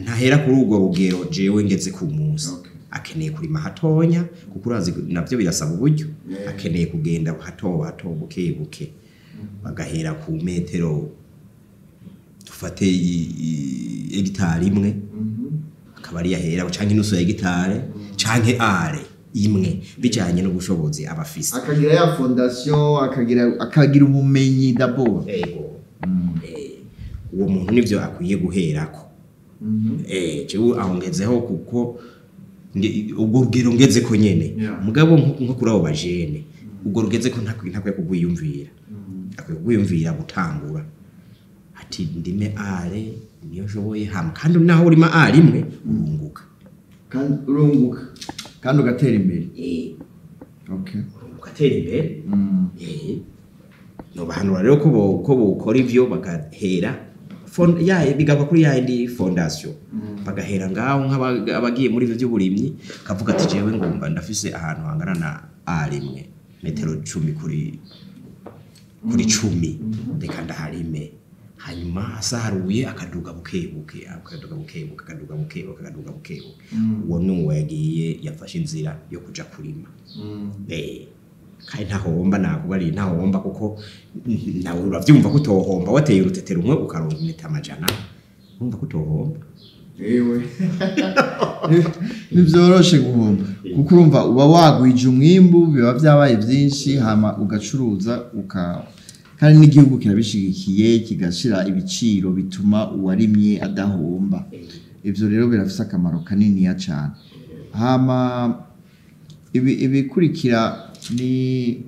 Speaker 2: ntahera kuri urwo rugero jewe ngeze ku munsi. Akeneye kurima hatonya, kuko urazi navyo birasaba uburyo. Akeneye kugenda hato hato, buke buke, bagahera ku metero, dufate hegitari imwe, akaba ari yahera, canke inusu ya hegitare, canke are imwe, bijanye n'ubushobozi aba afise.
Speaker 1: Akagira ya fondation, akagira ubumenyi d'abord.
Speaker 2: Ego. Uwo muntu nivyo akwiye guherako. Jewe aho ngezeho, kuko ubwo rugero ngezeko nyene. Mugabo nko kuri abo bajene, ubwo rugezeko ntakwiye kugwiyumvira, akwiye kugwiyumvira gutangura ati ndime are niyo nshoboye hamwe, kandi naho urima are imwe urunguka.
Speaker 1: Kandi urunguka kandi ugatera imbere.
Speaker 2: Urunguka, ugatera imbere. Nobahanura rero ko bokora ivyo bagahera Bigaruka kuri ya yindi fondation, bagahera ngaho nk'abagiye muri ivyo by'uburimyi, kavuga ati jewe ngomba ndafise ahantu hangana na A rimwe, metero 10 kuri 10, reka ndaharime. Hanyuma asaruye akaduga buke buke, akaduga buke buke, akaduga buke buke, akaduga buke buke. Uwo ni uwo yagiye yafashe inzira yo kuja kurima. Kandi ntahomba, nakubariye ntahomba, kuko nawe uravyumva ko utohomba wateye urutete rumwe ukaronka intete 100, urumva ko utohomba.
Speaker 1: Ewe, ntibyoroshe guhomba, kuko urumva uba wagwije umwimbu, biba byabaye byinshi, hama ugacuruza kandi n'igihugu kirabishigikiye, kigashira ibiciro bituma uwarimye adahomba. Ivyo rero birafise akamaro kaniniya cane. Hama ibikurikira ni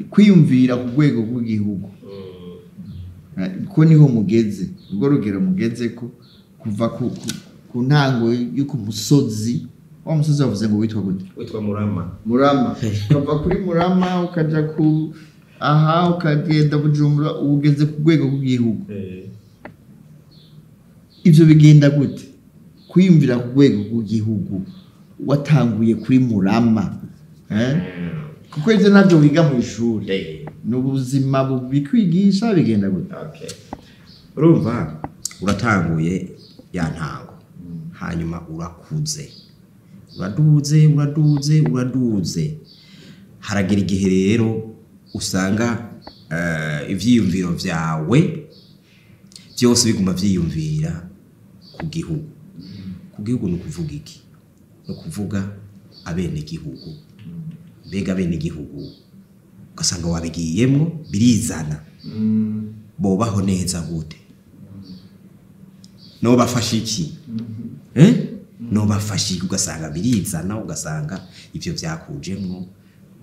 Speaker 1: kwiyumvira ku rwego rw'igihugu, ko niho mugeze, urwo rugero mugeze ko kuva ku ntango yo ku musozi, wa musozi wavuze ngo witwa gute?
Speaker 2: Witwa Murama.
Speaker 1: Murama. Ukava kuri Murama ukaja ku aha, ukagenda Bujumbura, ugeze ku rwego rw'igihugu. Ivyo bigenda gute, kwiyumvira ku rwego rw'igihugu watanguye kuri Murama, eh? Kuko ivyo navyo wiga mu ishuri, ni ubuzima bubikwigisha. Bigenda gute?
Speaker 2: Okay. Urumva uratanguye ya ntango, hanyuma urakuze, uraduze, uraduze, uraduze, haragera igihe rero usanga ivyiyumviro vyawe byose biguma vyiyumvira ku gihugu. Ku gihugu ni ukuvuga iki? Ni ukuvuga abenegihugu. Mbega abenegihugu, ugasanga wabigiyemwo, birizana, bobaho neza gute, nobafasha iki, eh? Nobafasha iki? Ugasanga birizana, ugasanga ivyo vyakujemwo,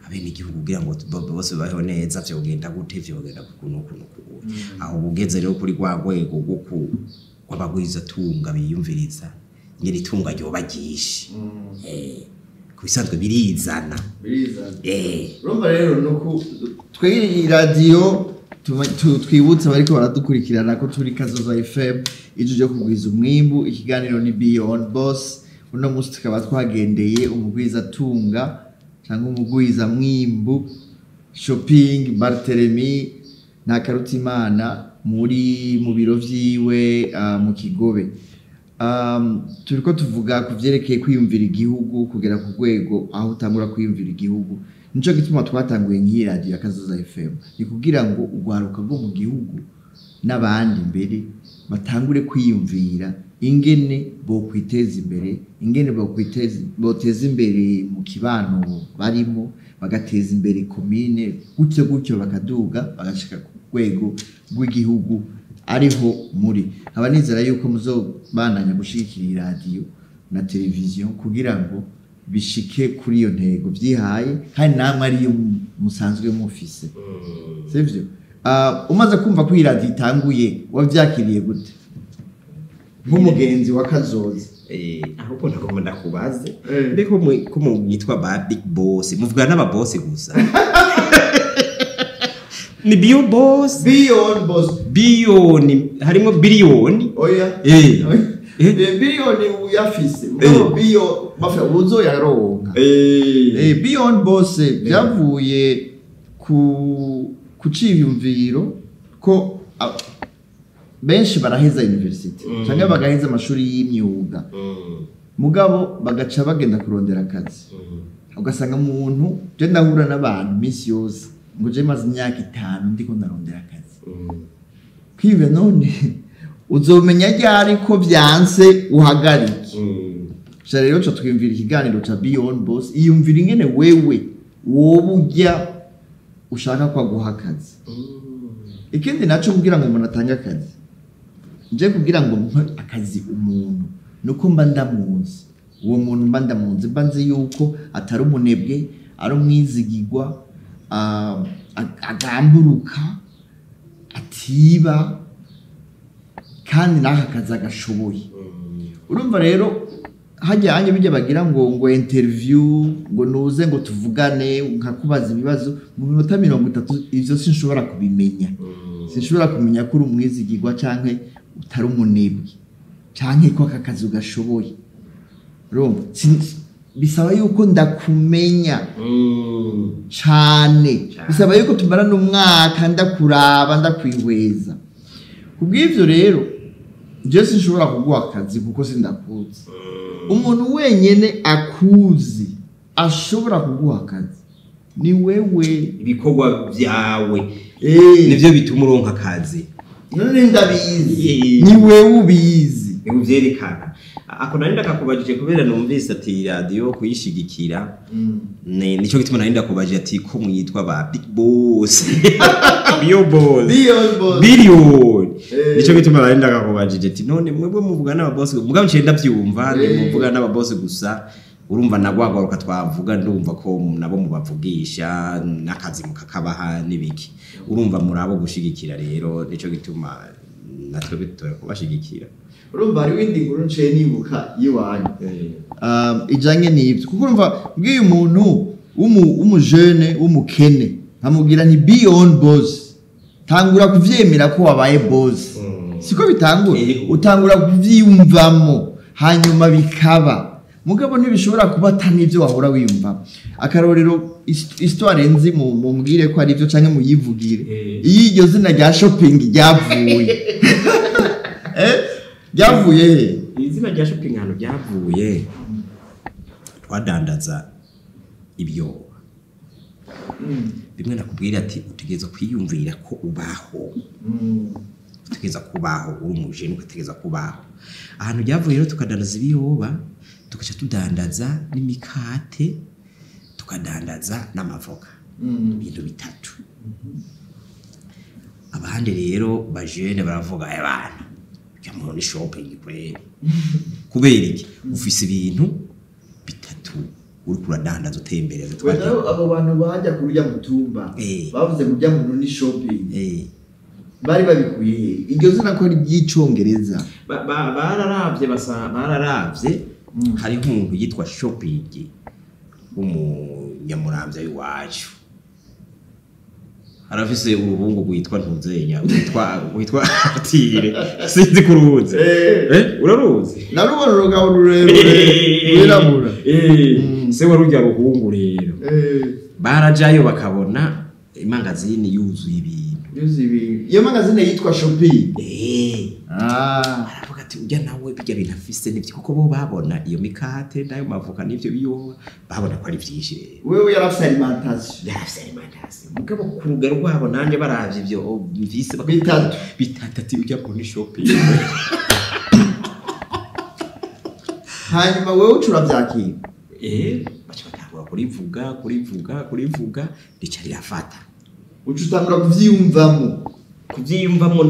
Speaker 2: abenegihugu kugira ngo bose babeho neza vyogenda gute, vyogenda uku n'uku n'uku. Aho bugeze rero kuri rwa rwego rwo rw'abagwizatunga biyumviriza ingene itunga ryoba ryinshi. Ku bisanzwe birizana.
Speaker 1: Birizana. Urumva rero nuko twe iradiyo twibutse abariko baradukurikirana ko turi Kazoza FM, ijwi ryo kugwiza umwimbu. Ikiganiro ni Beyond Boss. Uno munsi tukaba twagendeye umugwizatunga cyangwa umugwiza mwimbu Shopping Barthélemy Ntakarutimana muri mu biro vyiwe mu Kigobe. Turiko tuvuga ku vyerekeye kwiyumvira igihugu, kugera ku rwego aho utangura kwiyumvira igihugu. Nico gituma twatanguye nk'iyi radiyo ya Kazoza FM, ni kugira ngo urwaruka rwo mu gihugu n'abandi mbere batangure kwiyumvira ingene bokwiteza imbere, ingene boteza imbere mu kibano barimo, bagateza imbere komine, gutyo gutyo bakaduga bagashika ku rwego rw'igihugu ariho muri. Nkaba nizera yuko muzobandanya gushigikira iyi radiyo na televiziyo kugira ngo bishike kuri iyo ntego vyihaye, kandi namwe ariyo musanzwe mufise, sivyo? Umaze kumva ko iyi radiyo itanguye, wavyakiriye gute nk'umugenzi wa Kazoza?
Speaker 2: Ahubwo ntagomba ndakubaze, mbe ko mwitwa ba big boss, muvugana n'aba boss gusa? Ni bio boss?
Speaker 1: Beyond Boss.
Speaker 2: Biyoni, harimo biliyoni?
Speaker 1: Oya. Biliyoni uyafise, mugabo biyo bafa uzoyaronka. Beyond Boss byavuye ku ciyumviro ko benshi baraheza university cyangwa bagaheza amashuri y'imyuga, mugabo bagaca bagenda kurondera akazi. Ugasanga umuntu, je ndahura n'abantu iminsi yose ngo je maze imyaka 5 ndiko ndarondera akazi. Kwibe none uzomenya ryari ko vyanse uhagarike? Ca rero ca twiyumvira ikiganiro ca Beyond Boss, iyumvira ingene wewe woba urya ushaka ko aguha akazi. Ikindi naco, kugira ngo umuntu atange akazi, nje kugira ngo mpe akazi umuntu nuko mba ndamuzi. Uwo muntu mba ndamuzi, mba nzi yuko atari umunebwe, ari umwizigirwa, agamburuka, atiba, kandi n'aka kazi agashoboye. Urumva rero hajyanye bijya bagira ngo interview, ngo nuze ngo tuvugane, nkakubaza ibibazo mu minota 30, ivyo sinshobora kubimenya. Sinshobora kumenya ko uri umwizigirwa canke utari umunebwe canke ko aka kazi ugashoboye. Urumva, bisaba yuko ndakumenya cane, bisaba yuko tumarana umwaka ndakuraba, ndakwihweza. Kubw'ivyo rero je sinshobora kuguha akazi kuko sindakuzi. Umuntu wenyene akuzi ashobora kuguha akazi ni wewe.
Speaker 2: Ibikorwa vyawe nivyo bituma uronka akazi.
Speaker 1: None ndabizi, ni wewe ubizi,
Speaker 2: ni uvyerekana. Ako nari ndakakubajije kubera numvise ati radio kuyishigikira, nico gituma nari ndakubajije ati ko mwitwa ba big boss, bio boss, billion. Nico gituma nari ndakakubajije ati none mwebwe muvuga n'aba boss, mugabo nce ndavyumva ni muvuga n'aba boss gusa. Urumva nagwagwaruka twavuga, ndumva ko nabo mubavugisha n'akazi mukakabaha n'ibiki. Urumva murabo gushigikira rero, nico gituma natwe bitora kubashigikira.
Speaker 1: Urumva hari windi nkuru nce nibuka yiwanyu ijanye n'ivyo, kuko urumva mbwiye umuntu w'umujene w'umukene nkamubwira nti be on boss, tangura kuvyemera ko wabaye boss. Siko bitangura, utangura kuvyiyumvamo hanyuma bikaba. Mugabo ntibishobora kuba atari ibyo wahora wiyumva. Akarorero, histoire nzi mumbwire ko ari byo canke muyivugire. Iyo iryo zina rya shopping ryavuye, ryavuye he?
Speaker 2: Izina rya shopping hano ryavuye, twadandaza ibyoba. Bimwe nakubwira ati utegerezwa kwiyumvira ko ubaho. Utegerezwa kubaho uri umujene, ugategerezwa kubaho. Ahantu ryavuye rero tukadandaza ibiyoba, tugaca tudandaza n'imikate, tukadandaza n'amavoka. Ibintu bitatu. Abandi rero bajene baravuga abana jya muri shopping kweri. Kubera iki? Ufise ibintu bitatu uri kuradandaza utembereza.
Speaker 1: Twari abo bantu bajya kurya mutumba bavuze kujya muri shopping. Bari babikuye iryo zina ko ry'icongereza.
Speaker 2: Bararavye basa, bararavye. Hari umuntu yitwa shopping w'umunyamuramvya w'iwacu, arafise uruhungu rwitwa Ntuzenya, witwa Atire, sinzi kuruzi. Uraruzi?
Speaker 1: Narubona urugabo rurerure rwirabura.
Speaker 2: Se warurya ruhungu rero. Barajayo bakabona imangazini yuzuye ibintu.
Speaker 1: Yuzuye ibintu. Iyo mangazini yitwa shopping.
Speaker 2: Aravuga ati ujya nawe bijya bintu afise nivyo, kuko bo babona iyo mikate nayo mavuka nivyo biyoba, babona ko ari vyinshi rero.
Speaker 1: Wewe yarafise alimentation.
Speaker 2: Yarafise alimentation. Mugabo ku rugero rwabo nanje baravye ivyo mvise
Speaker 1: bitatu.
Speaker 2: Bitatu ati ujya muri shopping.
Speaker 1: Hanyuma wewe ucura vyakira.
Speaker 2: Baca batangura kurivuga rica rirafata.
Speaker 1: Uca utangura kuvyiyumvamo.
Speaker 2: Kuvyiyumvamo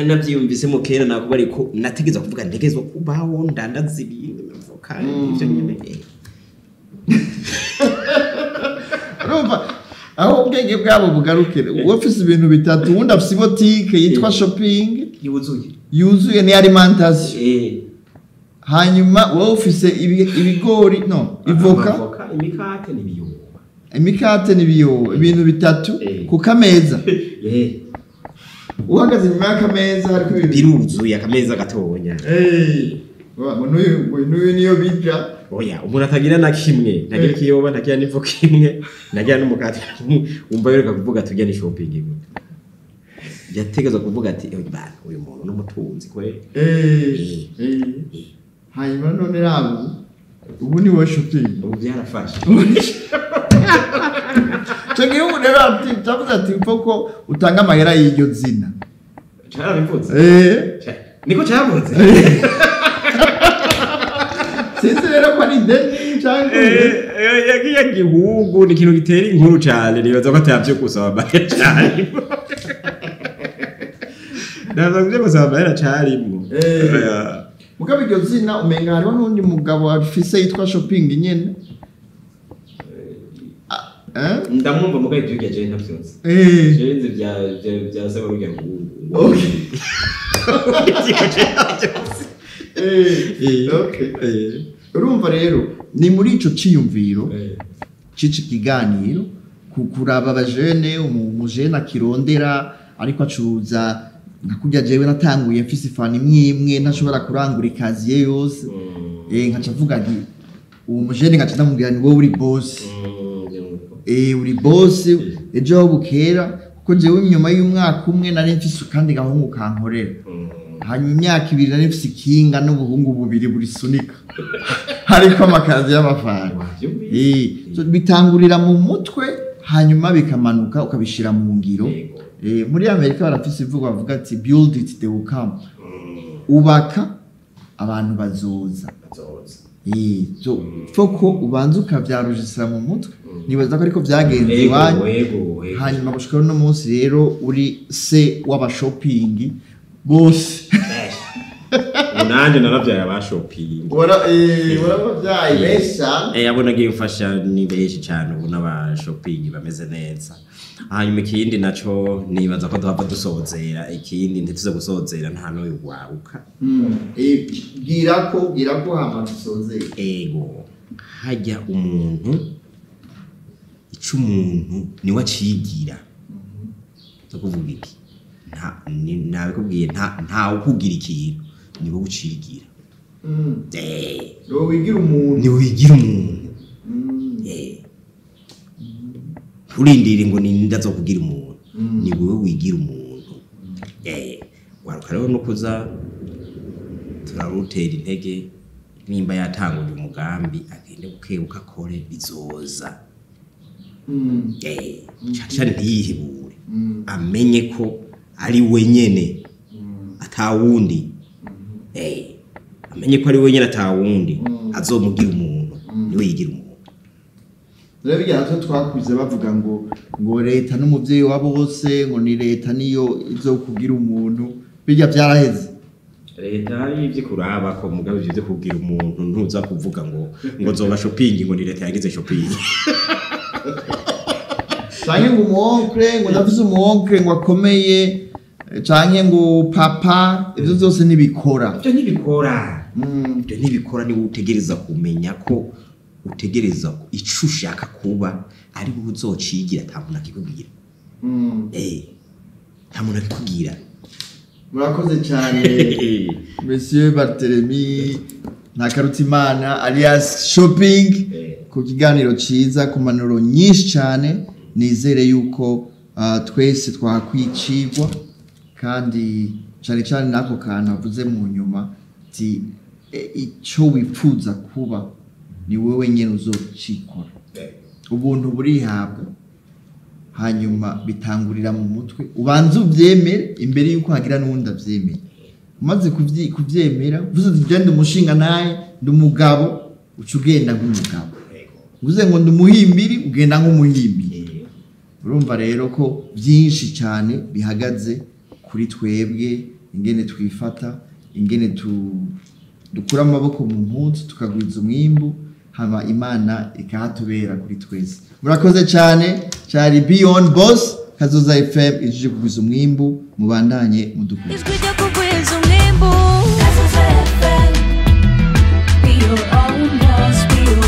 Speaker 2: navyiyumvise mu kera nakuba ariko nategeza kuvuga ntegezwa kubaho ndandaza ibintu mvuka ivyo nyene.
Speaker 1: Urumva aho ubwenge bwabo bugarukire. Uwo afise ibintu bitatu, uwundi afise boutique yitwa shopping yuzuye ni alimentation. Hanyuma wowe ufise ibigori no ivoka,
Speaker 2: imikate n'ibiyoba.
Speaker 1: Imikate n'ibiyoba, ibintu bitatu ku kameza. Uhagaze inyuma y'akameza hariko ibintu
Speaker 2: biruzuye, akameza gatonya.
Speaker 1: N'uyu niyo bija.
Speaker 2: Oya, umuntu atagira na kimwe, ntagira ikiyoba, ntagira n'ivoka imwe, ntagira n'umukate. Umva yoreka kuvuga tujya ni shopping gute. Yategezwa kuvuga ati bana uyu muntu n'umutunzi kwe.
Speaker 1: Hanyuma none rabo ubu ni we shopping.
Speaker 2: Ubu byarafashe.
Speaker 1: Cyo gihugu rero ati cyavuze ati upfa ko utanga amahera y'iryo zina.
Speaker 2: Cyarabivutse. Niko cyavutse.
Speaker 1: Sinzi rero ko ari ideni cyangwa
Speaker 2: yagiye gihugu ni ikintu gitera inkuru cyane, nibaza ko atavyo gusaba amahera cyane. Ndaza kuje gusaba amahera cyarimwo.
Speaker 1: Mugabo iryo zina umenga hariho n'undi mugabo afise yitwa shopping nyene.
Speaker 2: Ndamwumva mugabo ibyo yaje ntavyonse. Jenze bya se barujya ngo.
Speaker 1: Okay. Okay. Urumva rero ni muri ico ciyumviro cici kiganiro kuraba abajene, umujene akirondera ariko acuruza nka kurya jewe natanguye mfise ifani imwe imwe ntashobora kurangura ikaziye yose, nkaca mvuga nti uwo mujene, nkaca ndamubwira ni wowe uri boss, uri boss ejo aho bukera, kuko jewe inyuma y'umwaka umwe nari mfise kandi gahungu kankorera, hanyuma imyaka 2 nari mfise ikinga n'ubuhungu bubiri burisunika hariko amakazi y'amafaranga. So bitangurira mu mutwe hanyuma bikamanuka ukabishira mu ngiro. Muri Amerika barafise imvugo bavuga ati build it they will come, ubaka abantu bazoza. So foko ubanza ukavyarujisira mu mutwe, nibaza ko ariko vyagenze iwanyu. Hanyuma gushika uno munsi rero uri se w'abashopping bose.
Speaker 2: Unanje naravyaye abashopping.
Speaker 1: Warabavyaye benshi cyane.
Speaker 2: Abo nagiye mfasha ni benshi cyane, ubu n'abashopping bameze neza. Hanyuma ikindi naco nibaza ko duhava dusozera, ikindi ntituze gusozera nta n'uyu waruka.
Speaker 1: Bwira ko hama dusozera.
Speaker 2: Ego, hajya umuntu ico umuntu niwe acigira. Ndakuvuga iki? Nabikubwiye nta ukugira ikintu, ni wowe ucigira.
Speaker 1: Ni wowe wigira umuntu.
Speaker 2: Ni wowe wigira umuntu. Nturindire ngo ni ndazokugira umuntu, ni wowe wigira umuntu. Waruka rero no kuza turarutera intege, nimba yatanguye umugambi agende bukebuka akore bizoza. Cyane cyane ntiyihebure, amenye ko ari wenyene atawundi. Amenye ko ari wenyene atawundi azomugira umuntu, niwe yigira umuntu.
Speaker 1: Rero bijya natwe twakuze bavuga ngo leta n'umuvyeyi wa bose, ngo ni leta niyo izokugira umuntu, bijya byaraheze.
Speaker 2: Leta hari ivyo kuraba ko mugabo ivyo kugira umuntu ntuza kuvuga ngo nzoba shopping ngo ni leta yagize shopping.
Speaker 1: Canke ngo umuonkre, ngo ndafise umuonkre ngo akomeye, canke ngo papa, ivyo vyose ntibikora.
Speaker 2: Ivyo ntibikora. Ivyo ntibikora, ni utegereza kumenya ko utegereza ico ushaka kuba ari wowe uzocigira, ata muntu akikubwira. Nta muntu akikubwira.
Speaker 1: Murakoze cyane Monsieur Barthélemy Ntakarutimana alias Shopping ku kiganiro ciza, ku manuro nyinshi cyane. Nizere yuko twese twakwicigwa, kandi cyane cyane nako kantu avuze mu nyuma ati ico wipfuza kuba ni wewe nyene uzocikora. Ubuntu burihabwa, hanyuma bitangurira mu mutwe, ubanza uvyemere imbere yuko hagira n'uwundi avyemera. Umaze kuvyemera, uvuze uti genda umushinga naye ndi umugabo, uca ugenda nk'umugabo. Uvuze ngo ndi umuhimbiri, ugenda nk'umuhimbiri. Urumva rero ko byinshi cyane bihagaze kuri twebwe, ingene twifata, ingene dukura amaboko mu mpuzu tukagwiza umwimbu, hama Imana ikahatubera kuri twese. Murakoze cyane, cyari Beyond Boss, Kazoza FM ijije kugwiza umwimbu, mubandanye mudukunda.
Speaker 3: Ijwi ryo kugwiza umwimbu. Kazoza FM. Be your own boss, be your